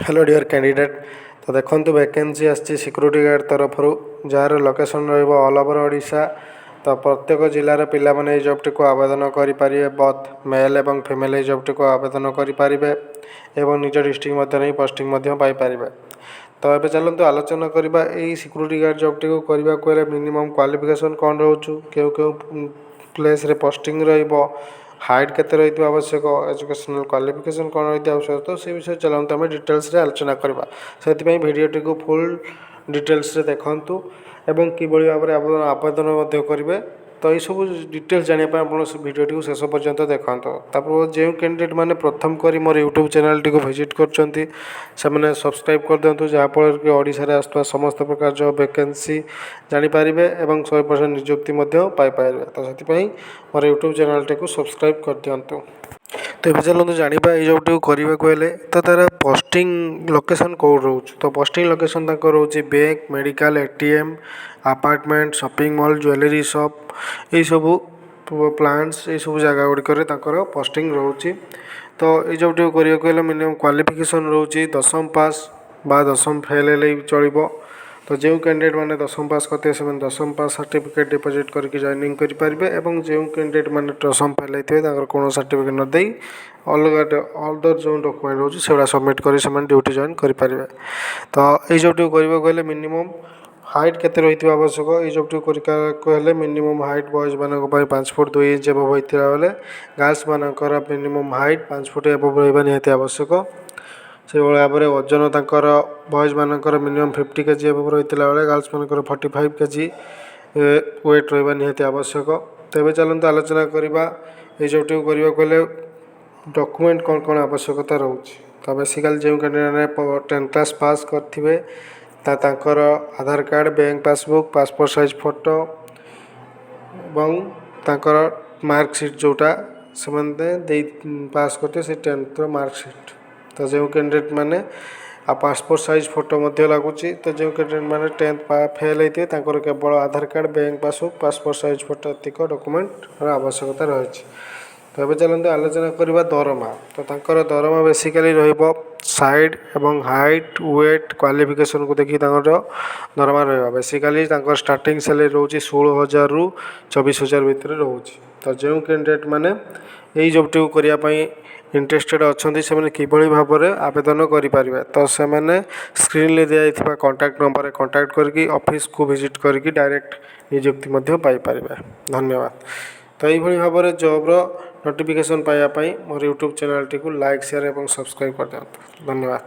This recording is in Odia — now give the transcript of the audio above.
ହ୍ୟାଲୋ ଡିଅର୍ କ୍ୟାଣ୍ଡିଡେଟ୍, ତ ଦେଖନ୍ତୁ, ଭ୍ୟାକେନ୍ସି ଆସିଛି ସିକ୍ୟୁରିଟି ଗାର୍ଡ଼ ତରଫରୁ, ଯାହାର ଲୋକେସନ୍ ରହିବ ଅଲ୍ ଓଭର୍ ଓଡ଼ିଶା। ତ ପ୍ରତ୍ୟେକ ଜିଲ୍ଲାର ପିଲାମାନେ ଏଇ ଜବ୍ଟିକୁ ଆବେଦନ କରିପାରିବେ। ବଥ୍ ମେଲ୍ ଏବଂ ଫିମେଲ୍ ଏଇ ଜବ୍ଟିକୁ ଆବେଦନ କରିପାରିବେ ଏବଂ ନିଜ ଡିଷ୍ଟ୍ରିକ୍ଟ ମଧ୍ୟରେ ହିଁ ପୋଷ୍ଟିଂ ମଧ୍ୟ ପାଇପାରିବେ। ତ ଏବେ ଚାଲନ୍ତୁ ଆଲୋଚନା କରିବା, ଏଇ ସିକ୍ୟୁରିଟି ଗାର୍ଡ଼ ଜବ୍ଟିକୁ କରିବାକୁ ହେଲେ ମିନିମମ୍ କ୍ୱାଲିଫିକେସନ୍ କ'ଣ ରହୁଛି, କେଉଁ କେଉଁ ପ୍ଲେସ୍ରେ ପୋଷ୍ଟିଂ ରହିବ, ହାଇଟ୍ କେତେ ରହିଥିବା ଆବଶ୍ୟକ, ଏଜୁକେସନାଲ୍ କ୍ୱାଲିଫିକେସନ୍ କ'ଣ ରହିଥିବା ଆବଶ୍ୟକ। ତ ସେ ବିଷୟରେ ଚାଲନ୍ତୁ ଆମେ ଡିଟେଲ୍ସରେ ଆଲୋଚନା କରିବା। ସେଥିପାଇଁ ଭିଡ଼ିଓଟିକୁ ଫୁଲ୍ ଡିଟେଲ୍ସରେ ଦେଖନ୍ତୁ ଏବଂ କିଭଳି ଭାବରେ ଆପଣ ଆବେଦନ ମଧ୍ୟ କରିବେ, ତ ଏଇସବୁ ଡିଟେଲ୍ସ ଜାଣିବା ପାଇଁ ଆପଣ ସେ ଭିଡ଼ିଓଟିକୁ ଶେଷ ପର୍ଯ୍ୟନ୍ତ ଦେଖନ୍ତୁ। ତାପରେ ଯେଉଁ କ୍ୟାଣ୍ଡିଡେଟ୍ ମାନେ ପ୍ରଥମ କରି ମୋର ୟୁଟ୍ୟୁବ୍ ଚ୍ୟାନେଲ୍ଟିକୁ ଭିଜିଟ୍ କରୁଛନ୍ତି, ସେମାନେ ସବସ୍କ୍ରାଇବ୍ କରିଦିଅନ୍ତୁ, ଯାହାଫଳରେ କି ଓଡ଼ିଶାରେ ଆସୁଥିବା ସମସ୍ତ ପ୍ରକାର ଜବ୍ ଭ୍ୟାକେନ୍ସି ଜାଣିପାରିବେ ଏବଂ 100% ନିଯୁକ୍ତି ମଧ୍ୟ ପାଇପାରିବେ। ତ ସେଥିପାଇଁ ମୋର ୟୁଟ୍ୟୁବ୍ ଚ୍ୟାନେଲ୍ଟିକୁ ସବସ୍କ୍ରାଇବ୍ କରିଦିଅନ୍ତୁ। ତ ଏବେ ଚାଲନ୍ତୁ ଜାଣିବା, ଏଇ ଜବ୍ଟିକୁ କରିବାକୁ ହେଲେ ତ ତା'ର ପୋଷ୍ଟିଂ ଲୋକେସନ୍ କେଉଁଠି ରହୁଛି। ତ ପୋଷ୍ଟିଂ ଲୋକେସନ୍ ତାଙ୍କର ରହୁଛି bank, medical, ATM, apartment, shopping mall, jewellery shop, ଏଇସବୁ ପ୍ଲାଣ୍ଟସ୍, ଏଇସବୁ ଜାଗା ଗୁଡ଼ିକରେ ତାଙ୍କର ପୋଷ୍ଟିଂ ରହୁଛି। ତ ଏଇ ଜବ୍ଟିକୁ କରିବାକୁ ହେଲେ ମିନିମମ୍ କ୍ୱାଲିଫିକେସନ୍ ରହୁଛି 10ମ ପାସ୍ ବା 10ମ ଫେଲ୍ ହେଲେ ବି ଚଳିବ। ତ ଯେଉଁ କ୍ୟାଣ୍ଡିଡେଟ୍ ମାନେ 10ମ ପାସ୍ କରିଥିବେ, ସେମାନେ 10ମ ପାସ୍ ସାର୍ଟିଫିକେଟ୍ ଡିପୋଜିଟ୍ କରିକି ଜଏନିଂ କରିପାରିବେ ଏବଂ ଯେଉଁ କ୍ୟାଣ୍ଡିଡେଟ୍ ମାନେ 10ମ ଫେଲ୍ ହେଇଥିବେ, ତାଙ୍କର କୌଣସି ସାର୍ଟିଫିକେଟ୍ ନ ଦେଇ ଅଲଗା ଅଦର ଯେଉଁ ଡକୁମେଣ୍ଟ ରହୁଛି, ସେଗୁଡ଼ା ସବମିଟ୍ କରି ସେମାନେ ଡ୍ୟୁଟି ଜଏନ୍ କରିପାରିବେ। ତ ଏଇ ଜବ୍ଟିକୁ କରିବାକୁ ହେଲେ ମିନିମମ୍ ହାଇଟ୍ କେତେ ରହିଥିବା ଆବଶ୍ୟକ? ଏଇ ଜବ୍ଟିକୁ କରିବାକୁ ହେଲେ ମିନିମମ୍ ହାଇଟ୍ ବଏଜ୍ମାନଙ୍କ ପାଇଁ 5 ଫୁଟ 2 ଇଞ୍ଚ ଏବଭ୍ ହୋଇଥିବା ବେଳେ ଗାର୍ଲସମାନଙ୍କର ମିନିମମ୍ ହାଇଟ୍ 5 ଫୁଟ ଏବଭ୍ ରହିବା ନିହାତି ଆବଶ୍ୟକ। ସେହିଭଳି ଭାବରେ ଓଜନ ତାଙ୍କର ବଏଜ୍ମାନଙ୍କର ମିନିମମ୍ 50 କେଜି ଏବଭ୍ ରହିଥିଲା ବେଳେ ଗାର୍ଲସମାନଙ୍କର 45 କେଜି ୱେଟ୍ ରହିବା ନିହାତି ଆବଶ୍ୟକ। ତେବେ ଚାଲନ୍ତୁ ଆଲୋଚନା କରିବା, ଏଇ ଜବ୍ଟିକୁ କରିବାକୁ ହେଲେ ଡକୁମେଣ୍ଟ କ'ଣ କ'ଣ ଆବଶ୍ୟକତା ରହୁଛି। ତ ବେସିକାଲି ଯେଉଁ କ୍ୟାଣ୍ଡିଡେଟ୍ 10th class pass କରିଥିବେ, ତାଙ୍କର ଆଧାର card, bank passbook, passport size photo ଏବଂ ତାଙ୍କର ମାର୍କସିଟ୍, ଯେଉଁଟା ସେମାନେ ଦେଇ ପାସ୍ କରିଥିବେ, ସେ 10thର ମାର୍କସିଟ୍। ତ ଯେଉଁ କ୍ୟାଣ୍ଡିଡେଟ୍ ମାନେ ଆଉ ପାସପୋର୍ଟ ସାଇଜ୍ ଫଟୋ ମଧ୍ୟ ଲାଗୁଛି। ତ ଯେଉଁ କ୍ୟାଣ୍ଡିଡେଟ୍ ମାନେ 10th fail ହେଇଥିବେ, ତାଙ୍କର କେବଳ ଆଧାର card, bank passbook, passport size photo, ଏତିକ ଡକୁମେଣ୍ଟର ଆବଶ୍ୟକତା ରହିଛି। ତ ଏବେ ଚାଲନ୍ତୁ ଆଲୋଚନା କରିବା ଦରମା। ତ ତାଙ୍କର ଦରମା ବେସିକାଲି ରହିବ ସାଇଜ୍ ଏବଂ ହାଇଟ୍, ୱେଟ୍, କ୍ୱାଲିଫିକେସନ୍କୁ ଦେଖି ତାଙ୍କର ଦରମା ରହିବ। ବେସିକାଲି ତାଙ୍କର ଷ୍ଟାର୍ଟିଂ ସାଲେରୀ ରହୁଛି 16,000ରୁ 24,000 ଭିତରେ ରହୁଛି। ତ ଯେଉଁ କ୍ୟାଣ୍ଡିଡେଟ୍ ମାନେ ଏଇ ଜବ୍ଟିକୁ କରିବା ପାଇଁ ଇଣ୍ଟରେଷ୍ଟେଡ଼୍ ଅଛନ୍ତି, ସେମାନେ କିଭଳି ଭାବରେ ଆବେଦନ କରିପାରିବେ? ତ ସେମାନେ ସ୍କ୍ରିନ୍ରେ ଦିଆଯାଇଥିବା କଣ୍ଟାକ୍ଟ ନମ୍ବରରେ କଣ୍ଟାକ୍ଟ କରିକି, ଅଫିସକୁ ଭିଜିଟ୍ କରିକି ଡାଇରେକ୍ଟ ନିଯୁକ୍ତି ମଧ୍ୟ ପାଇପାରିବେ। ଧନ୍ୟବାଦ। ତ ଏଇଭଳି ଭାବରେ ଜବ୍ର ନୋଟିଫିକେସନ୍ ପାଇବା ପାଇଁ ମୋର ୟୁଟ୍ୟୁବ୍ ଚ୍ୟାନେଲ୍ଟିକୁ ଲାଇକ୍, ସେୟାର୍ ଏବଂ ସବସ୍କ୍ରାଇବ୍ କରିଦିଅନ୍ତୁ। ଧନ୍ୟବାଦ।